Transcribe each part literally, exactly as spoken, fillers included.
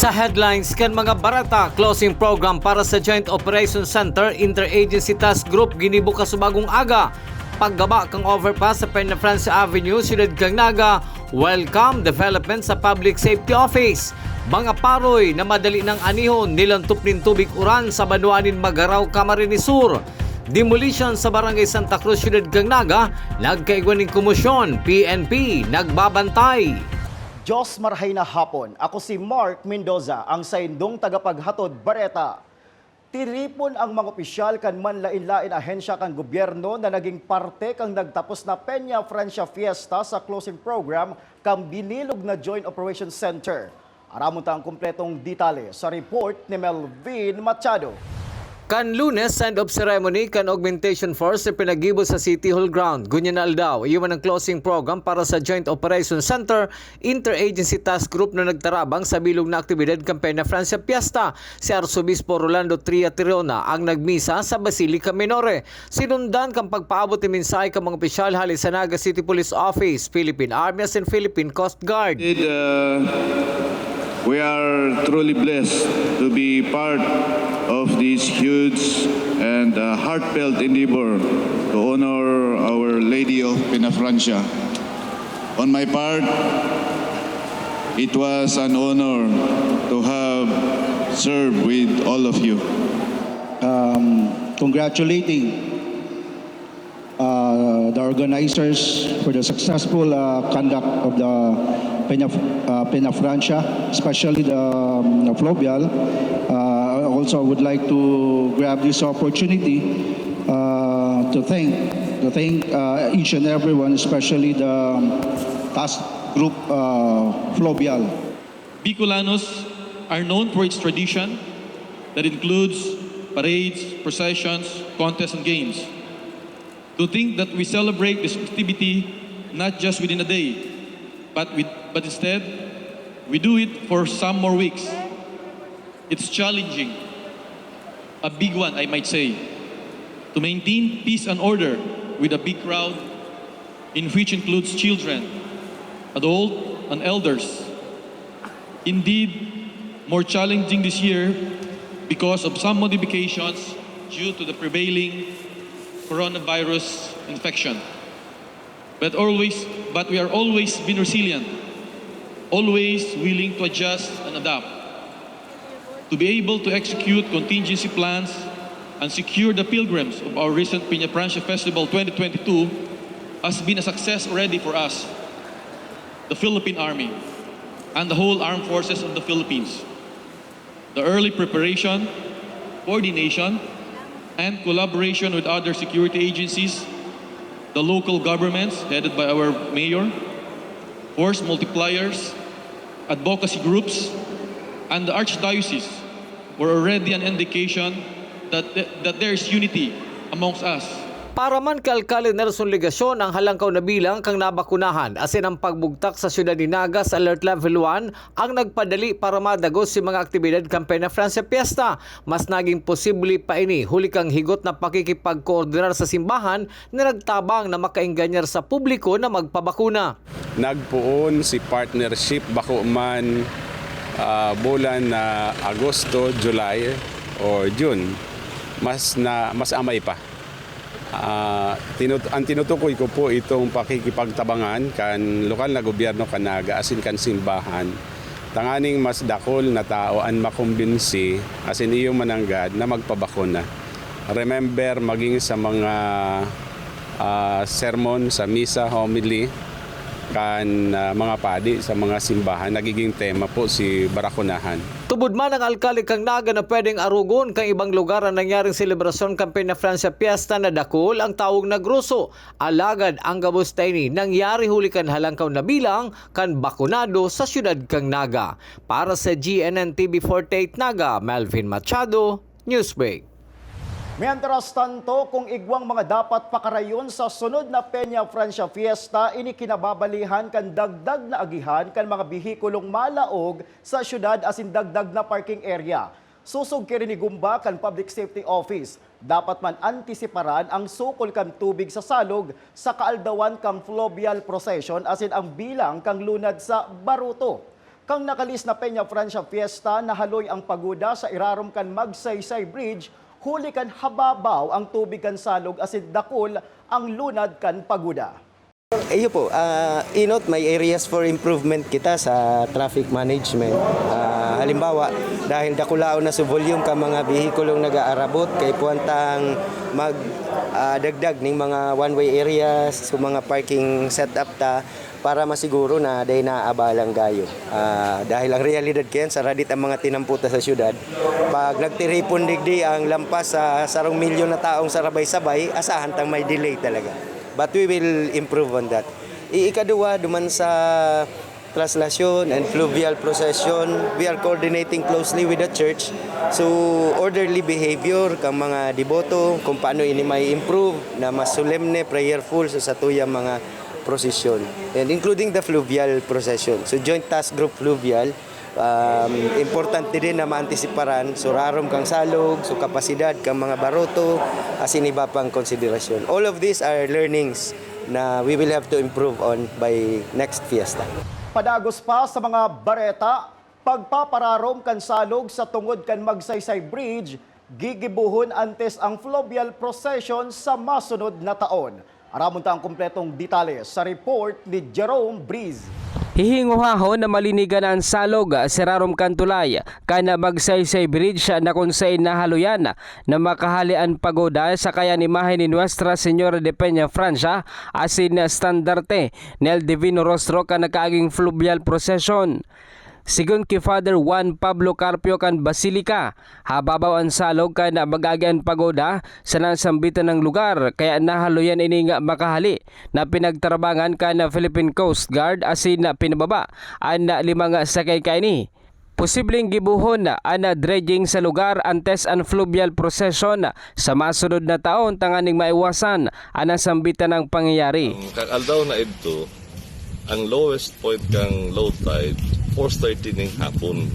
Sa headlines kan mga bareta, closing program para sa Joint Operation Center Interagency Task Group ginibo kasubagong aga. Paggaba kan overpass sa Peña Francia Avenue, Siyudad kan Naga, welcome development sa Public Safety Office. Mga paroy na madali nang anihon, nilantop nin tubig uran sa banwaan nin Magarao, Camarines Sur. Demolition sa Barangay Santa Cruz, Siyudad kan Naga, nagkaigwa nin komosyon, P N P nagbabantay. Diyos, marahay na hapon. Ako si Mark Mendoza, ang saindong tagapaghatod bareta. Tiripon ang mga opisyal kan manlaen-laen ahensya kan gobyerno na naging parte kan nagtapos na Peña Francia Fiesta sa closing program kan binilog na Joint Operation Center. Aramon ta ang kompletong detalye sa report ni Melvin Machado. Kan Lunes, send-off ceremony kan Augmentation Force na pinaggibo sa City Hall Ground. Ngunyan na aldaw, iyo man ang closing program para sa Joint Operation Center Interagency Task Group na nagtarabang sa bilog na aktibidad kan Peña Francia Fiesta. Si Arsobispo Rolando Tria Tirona ang nagmisa sa Basilica Minore. Sinundan kan pagpaabot nin mensahe kan mga opisyal hale sa Naga City Police Office, Philippine Army asin Philippine Coast Guard. Indeed, uh, we are truly blessed to be part of this huge and, uh, heartfelt endeavor to honor Our Lady of Peñafrancia. On my part, it was an honor to have served with all of you. Um, congratulating, uh, the organizers for the successful, uh, conduct of the Peña, uh, Peñafrancia, especially the, um, the Fluvial. Uh, I also would like to grab this opportunity, uh, to thank, to thank, uh, each and everyone, especially the, um, task group, uh, Fluvial. Bicolanos are known for its tradition that includes parades, processions, contests, and games. To think that we celebrate this festivity not just within a day, but with, but instead, we do it for some more weeks. It's challenging, a big one, I might say, to maintain peace and order with a big crowd, in which includes children, adult, and elders. Indeed, more challenging this year because of some modifications due to the prevailing coronavirus infection. But always, but we are always been resilient, always willing to adjust and adapt. To be able to execute contingency plans and secure the pilgrims of our recent Peñafrancia Festival twenty twenty-two has been a success already for us, the Philippine Army, and the whole Armed Forces of the Philippines. The early preparation, coordination, and collaboration with other security agencies, the local governments headed by our mayor, force multipliers, advocacy groups, and the archdiocese were already an indication that, that there is unity amongst us. Para man kay Alkalde Nelson Legacion, ang halangkaw na bilang kan nabakunahan asin ang pagbugtak sa siyudad ni Naga sa Alert Level one ang nagpadali para madagos si mga aktibidad kan Peñafrancia Fiesta. Mas naging posible pa ini huli kan higot na pakikipagkoordinar sa simbahan na nagtabang na makaenganyar sa publiko na magpabakuna. Nagpoon si partnership bako man, ah, bulan na Agosto, July, or June, mas na, mas amay pa. Ah, tinut-, ang tinutukoy ko po itong pakikipagtabangan kan lokal na gobyerno kan Naga asin kan simbahan, tanganing mas dakul na tao an makumbinsi asin iyo mananggad na magpabakuna. Remember, maging sa mga, ah, sermon, sa misa, homily, kan, ah, mga padi sa mga simbahan, nagiging tema po si bakunahan. Tubod man ang alkalde kan Naga na pwedeng arogon kan ibang lugar an nangyaring selebrasyon kan Peñafrancia Fiesta na dakul ang tawong nagruso. Alagad ang gabos na ini nangyari huli kan halangkaw na bilang kan bakunado sa siyudad kan Naga. Para sa G N N T V forty-eight Naga, Melvin Machado, Newsbreak. Mientras tanto, kung igwang mga dapat pakarayon sa sunod na Peñafrancia Fiesta, ini kinababalihan kan dagdag na agihan kan mga behikulong malaog sa siyudad asin dagdag na parking area. Sosog ki rin ni gumba kan Public Safety Office, dapat man antisiparan ang sukol kan tubig sa salog sa kaaldawan kan fluvial procession asin ang bilang kan lunad sa baruto. Kan nakalis na Peña Francia Fiesta, nahaloy ang pagoda sa irarom kan Magsaysay Bridge, huli kan hababaw ang tubig kan salog asin dakul ang lunad kan pagoda. Iyo po, ah, inot, may areas for improvement kita sa traffic management. Ah, halimbawa, dahil dakulaon na sa volume ka mga behikulong nag-aarabot, kaipuhan tang mag, ah, dagdag ning mga one-way areas, sa mga parking setup ta, para masiguro na dai naabalang gayo. Ah, dahil ang realidad kayan, saradit ang mga tinamputa sa syudad. Pag nagtiripon digdi ang lampas sa sarong milyon na taong sarabay-sabay, asahan tang may delay talaga. But we will improve on that. I-, ikaduwa, duman sa traslasyon and fluvial procession, we are coordinating closely with the church. So, orderly behavior kang mga deboto, kung paano ini may improve na mas solemne, prayerful sa satuyang mga prosesyon, and including the fluvial procession. So, Joint Task Group Fluvial, um, importante din na maantisiparan. So, rarom kang salog, so, kapasidad kang mga baroto, asin iba pang konsiderasyon. All of these are learnings na we will have to improve on by next fiesta. Padagos pa sa mga bareta, pagpapararom kan salog sa tungod kan Magsaysay Bridge, gigibohon antes ang fluvial procession sa masunod na taon. Aramon ta ang kompletong detalye sa report ni Jerome Breeze. Hihinguhahon na malinigan an salog sa irarom kan tulay kan Magsaysay Bridge na kun saen nahaloyan na makahale an pagoda sa kayan imahe ni Nuestra Señora de Peña Francia asin estandarte ni El Divino Rostro kan nakaaging fluvial procession. Sigon ki Father Juan Pablo Carpio kan Basilica, hababaw an salog kan mag-agi an pagoda sa nasambitan nang lugar, kaya nahaloyan ining makahale na pinagtarabangan kan Philippine Coast Guard asin pinababa an limang sakay kaini. Posibleng gibohon an dredging sa lugar antes an fluvial procession sa masunod na taon tanganing maiwasan an nasambitan nang pangyayari. Ang kag-aldaw na idto, ang lowest point kang low tide, four thirty ning hapon.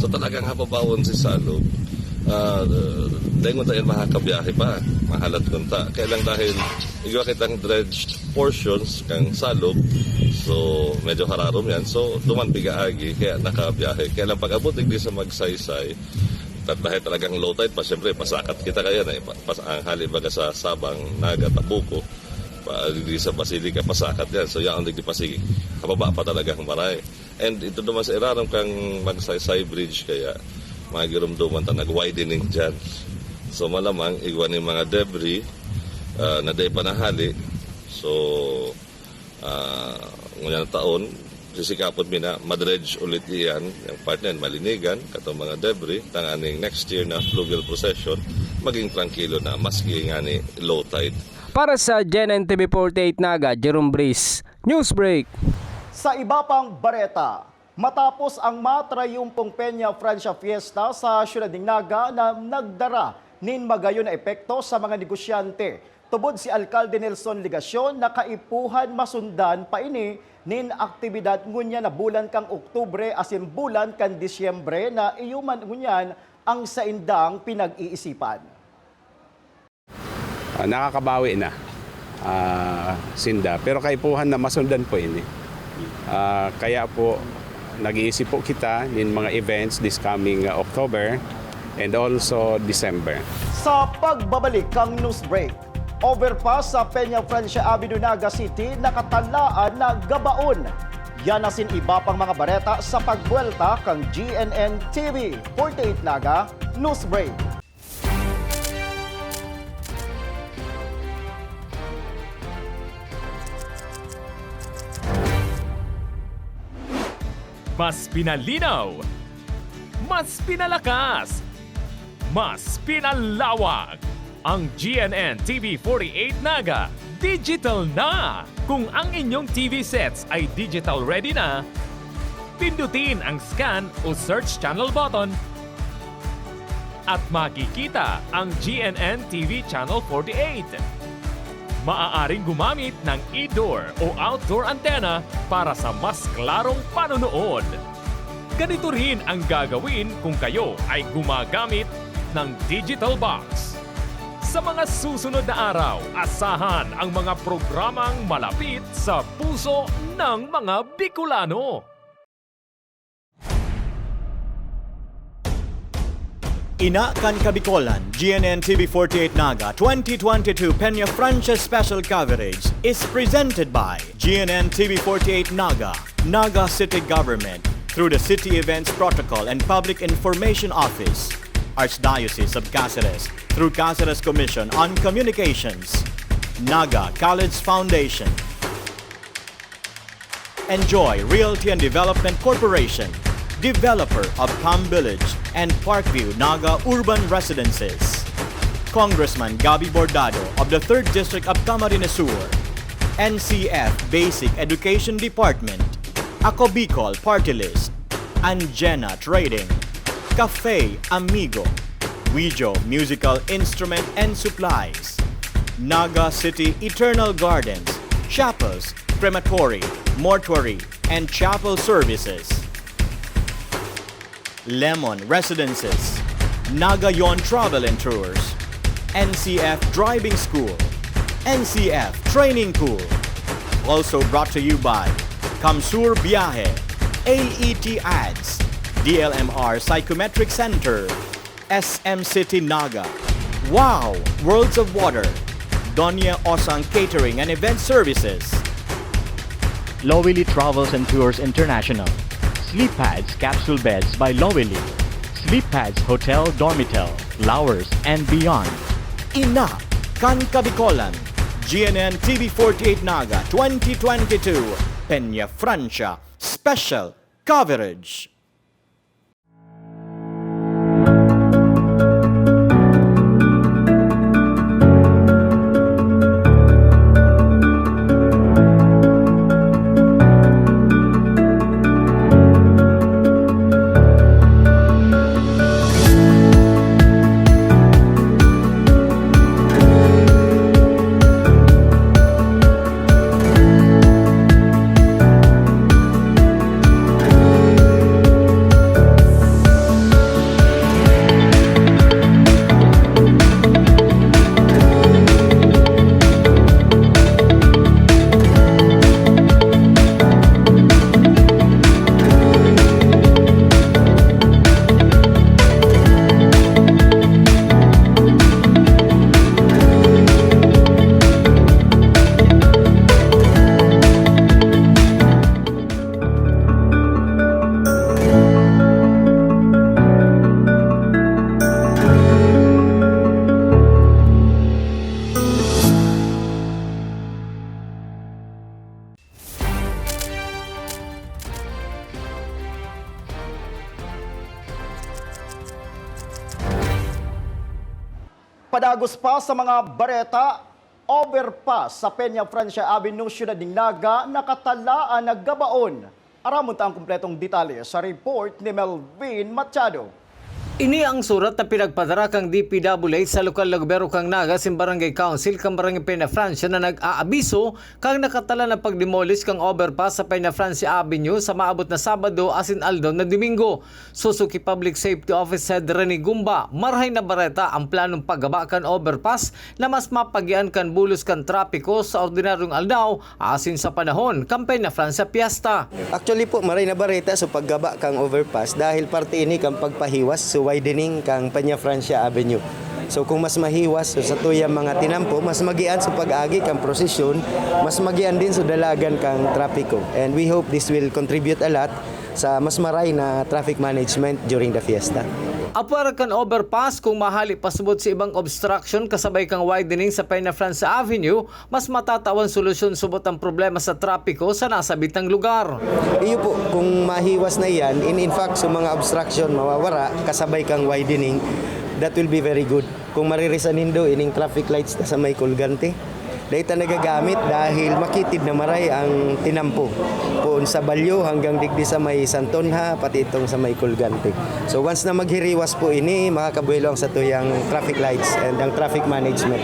So, talagang hababawon si salog. Ah, dai ngunta yan makakabiyahe pa. Mahalat ngunta. Kaya lang dahil igwa kitang dredged portions kang salog, so medyo hararom yan. So, duman pigaagi, kaya nakabiyahe. Kaya lang pag-abot digdi sa Magsaysay, tat-, dahil talagang low tide pa, siyempre, pasakat kita kaya na, pa-, pas-, ang hali baga sa Sabang, Naga, Tabuco, pa, digdi sa Basilica, pasakat yan. So, yaon digdi pa, sige, hababa pa talaga ang maray. And ito naman sa irarom kang Magsaysay Bridge, kaya magirumduman ta, nag-widening dyan. So, malamang, igwa ning mga debris, ah, na dai pa nahali. So, ah, ngunyan na taon, sisikapon mi na madredge ulit iyan, yung part na yan, malinigan, katong mga debris, tanganing next year na fluvial procession, maging trangkilo na, maski ngani low tide. Para sa G N N T V forty-eight Naga, Jerome Breeze, Newsbreak. Sa iba pang bareta, matapos ang matrayumpong Peña Francia Fiesta sa siyudad nin Naga na nagdara nin magayon na epekto sa mga negosyante, tubod si Alkalde Nelson Legacion na kaipuhan masundan pa ini nin aktibidad ngunyan na bulan kan Oktubre asin bulan kan Disyembre na iyo man ngunyan ang saindang pinag-iisipan. Ah, nakakabawi na, ah, sinda. Pero kaipuhan na masundan po ini. Ah, kaya po, nag-iisip po kita nin mga events this coming, ah, October and also December. Sa pagbabalik kan Newsbreak, overpass sa Peña Francia Avenue, Naga City, nakatalaan na gabaon. Yan asin iba pang mga bareta sa pagbuwelta kan G N N T V forty-eight Naga Newsbreak. Mas pinalinaw, mas pinalakas, mas pinalawak. Ang G N N T V forty-eight Naga digital na! Kung ang inyong T V sets ay digital ready na, pindutin ang scan o search channel button at makikita ang G N N T V Channel forty-eight. Maaaring gumamit ng indoor o outdoor antenna para sa mas klarong panonood. Ganito rin ang gagawin kung kayo ay gumagamit ng digital box. Sa mga susunod na araw, asahan ang mga programang malapit sa puso ng mga Bicolano. Ina kan Kabikolan, G N N T V forty-eight Naga twenty twenty-two Peña Francia Special Coverage is presented by G N N T V forty-eight Naga, Naga City Government, through the City Events Protocol and Public Information Office, Archdiocese of Caceres, through Caceres Commission on Communications, Naga College Foundation. Enjoy Realty and Development Corporation, developer of Palm Village and Parkview Naga Urban Residences. Congressman Gabby Bordado of the third District of Camarines Sur. N C F Basic Education Department. Ako Bicol Party List. Anjena Trading. Cafe Amigo. Wijo Musical Instrument and Supplies. Naga City Eternal Gardens. Chapels, crematory, mortuary, and chapel services. Lemon Residences. Nagayon Travel and Tours. N C F Driving School. N C F Training Pool. Also brought to you by Kamsur Biyahe, A E T Ads, D L M R Psychometric Center, S M City Naga. Wow! Worlds of Water. Doña Osang Catering and Event Services. Lowili Travels and Tours International. Sleep Pads Capsule Beds by Lowili. Sleep Pads Hotel Dormitel, Lowers and Beyond. Ina kan Kabikolan. G N N T V forty-eight Naga twenty twenty-two, Peña Francia Special Coverage. Padagos pa sa mga bareta, overpass sa Peña Francia Avenue, Syudad nin Naga, nakatala an naggabaon. Aramon ta an kompletong detalye sa report ni Melvin Machado. Ini ang surat na pinagpadara kan D P W H sa lokal na gobyerno kan Naga asin Barangay Council kan Barangay Peña Francia na nag-aabiso kan nakatalan na pag-demolish kan overpass sa Peña Francia Avenue sa maabot na Sabado asin aldaw na Domingo. Susuki Public Safety Office Head Rene Gumba, marahay na bareta ang planong paggaba kan overpass na mas mapagian kan bulos kan trapiko sa ordinaryong aldaw asin sa panahon kan Peña Francia Fiesta. Actually po, maray na bareta sa paggaba kang overpass dahil parte ini kang pagpahiwas sa widening kang Peña Francia Avenue. So kung mas mahiwas sa tuyang mga tinampo, mas magian sa pag-agi kang prosesyon, mas magian din sa dalagan kang trapiko. And we hope this will contribute a lot sa mas maray na traffic management during the fiesta. Apwera kan overpass, kung mahali pasubot sa ibang obstruction kasabay kang widening sa Peña Francia Avenue, mas matatawan solusyon subot ang problema sa trapiko sa nasabitang lugar. Iyo po, kung mahiwas na iyan, in, in fact, so mga obstruction mawawara kasabay kang widening, that will be very good. Kung maririsan nindo ining traffic lights na sa may Colgante, dahil ta nagagamit dahil makitid na maray ang tinampo. Poon sa Balyo hanggang digdi sa may Santonja, pati itong sa may Colgante. So once na maghiriwas po ini, makakabuhilo ang satuyang traffic lights and ang traffic management.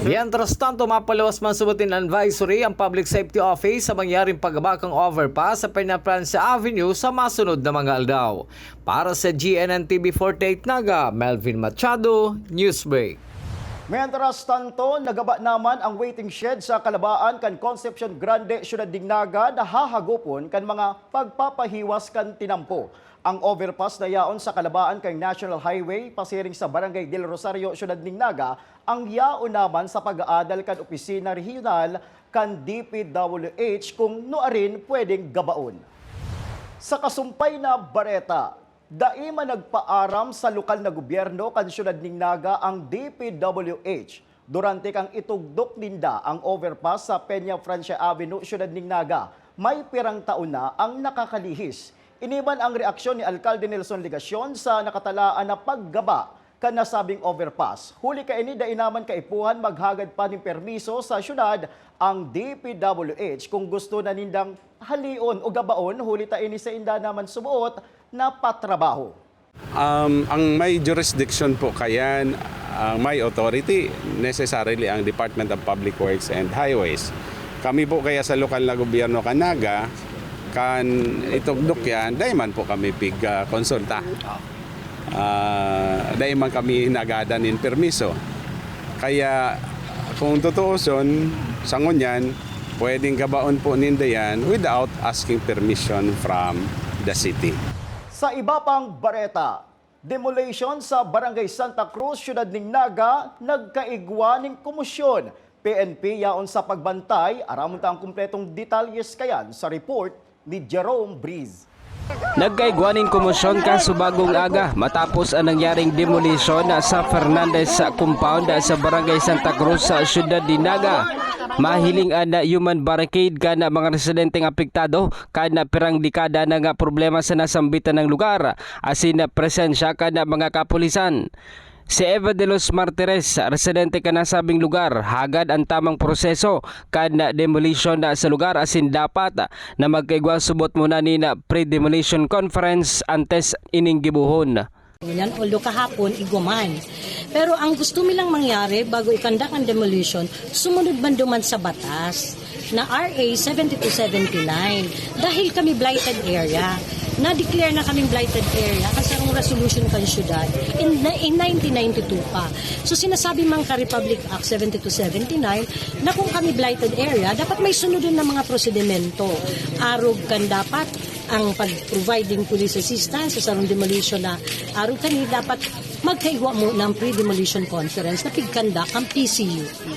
Mientras tanto, mapaluwas man subot nin advisory ang Public Safety Office sa mangyaring paggaba kan overpass sa Peña Francia Avenue sa masunod na mga aldaw. Para sa G N N T V forty-eight Naga, Melvin Machado, Newsbreak. Mientras tanto, nagaba naman ang waiting shed sa kalabaan kan Concepcion Grande, Syudad nin Naga, na hahagopon kan mga pagpapahiwas kan tinampo. Ang overpass na yaon sa kalabaan kan National Highway, pasiring sa Barangay Del Rosario, Syudad nin Naga, ang yaon naman sa pag-aadal kan opisina rehiyonal kan D P W H kung nuarin pwedeng gabaon. Sa kasumpay na bareta, dai man nagpaaram sa lokal na gobyerno kan Syudad nin Naga ang D P W H durante kan itugdok ninda ang overpass sa Peña Francia Avenue, Syudad nin Naga. May pirang taon na ang nakakalihis. Ini man ang reaksyon ni Alkalde Nelson Legacion sa nakatalaan na paggaba kan nasabing overpass. Huli kaini, dai naman kaipuhan maghagad pa nin permiso sa syudad ang D P W H kung gusto na nindang haleon o gabaon, huli ta ini sainda naman suboot na patrabaho. Um, ang may jurisdiction po kayan, ang may authority, necessarily ang Department of Public Works and Highways. Kami po kaya sa lokal na gobyerno kan Naga, kan itugdok yan, dai man po kami pig-konsulta. Ah, dai man kami nagadan nin permiso. Kaya kung tutuuson, sa ngunyan, pwedeng gabaon po ninda yan without asking permission from the city. Sa iba pang bareta, demolition sa Barangay Santa Cruz, Syudad nin Naga, nagkaigwa nin komosyon. P N P yaon sa pagbantay, aramon ta ang kumpletong detalyes kayan sa report ni Jerome Breeze. Nagkaigwa nin komosyon kasubagong aga matapos an nangyaring demolition sa Fernandez Compound sa Barangay Santa Cruz sa Syudad nin Naga. Mahiling an human barricade kan mga residenteng apektado kan pirang dekada na nga problema sa nasambitan na lugar asin presensya kan mga kapulisan. Si Eva de los Martires, residente kan nasabing lugar, hagad an tamang proseso kan demolition sa lugar asin dapat na magkaigwa subot muna nin pre-demolition conference antes ining gibohon. Ngunyan, although kahapon, igwa man. Pero ang gusto mi lang mangyari bago ikandak ang demolition, sumunod man duman sa batas na R A seventy-two seventy-nine. Dahil kami blighted area, na-declare na kaming blighted area kan sarong resolution kan syudad in, in nineteen ninety-two pa. So sinasabi man ka Republic Act seventy-two seventy-nine na kung kami blighted area, dapat may sunodon na mga prosedimento. Arog kan dapat ang pag-providing police assistance sa sarong demolition na arog kani, dapat magkaigwa mo ng pre-demolition conference na pigkandak ang P C U P.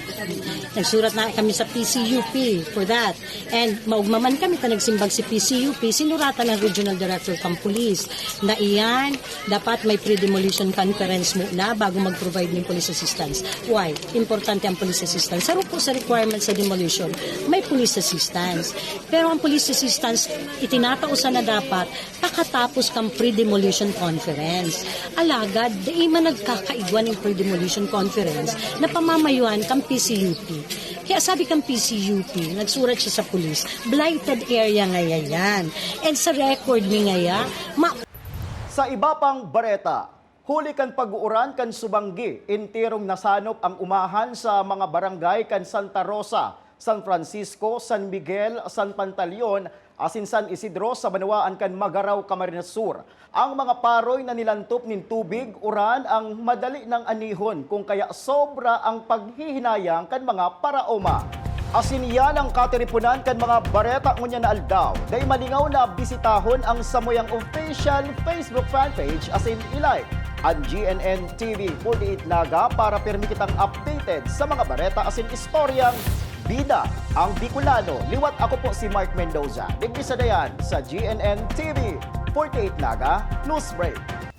Nagsurat na kami sa P C U P for that. And maugma man kami ta nagsimbag si P C U P, sinuratan ng Regional Director kan Police na iyan, dapat may pre-demolition conference muna bago mag-provide ng police assistance. Why? Importante ang police assistance. Sa po sa requirements sa demolition, may police assistance. Pero ang police assistance, itinatao sana dapat pakatapos kan pre-demolition conference. Alagad, dai man nagkakaigwa nin pre-demolition conference na pamamayuhan kan P C U P. Kaya sabi kan P C U P, nagsurat siya sa pulis, blighted area ngaya yan. And sa record mi ngaya, ma- Sa iba pang bareta, huli kan pag-uuran kan subanggi, enterong nasanop ang umahan sa mga barangay kan Santa Rosa, San Francisco, San Miguel, San Pantaleon, asin San Isidro sa banwaan kan Magarao, Camarines Sur. Ang mga paroy na nilantop nin tubig, uran ang madali nang anihon, kung kaya sobra ang paghihinayang kan mga paraoma. Asin iyan ang katiriponan kan mga bareta ngunyan na aldaw. Dai malingaw na bisitahon ang samuyang official Facebook fanpage asin i-like an G N N T V forty-eight Naga para pirmi kitang updated sa mga bareta asin istoryang bida ang Bicolano. Liwat, ako po si Mark Mendoza. Digdi sa dayan sa G N N T V forty-eight Naga News Break.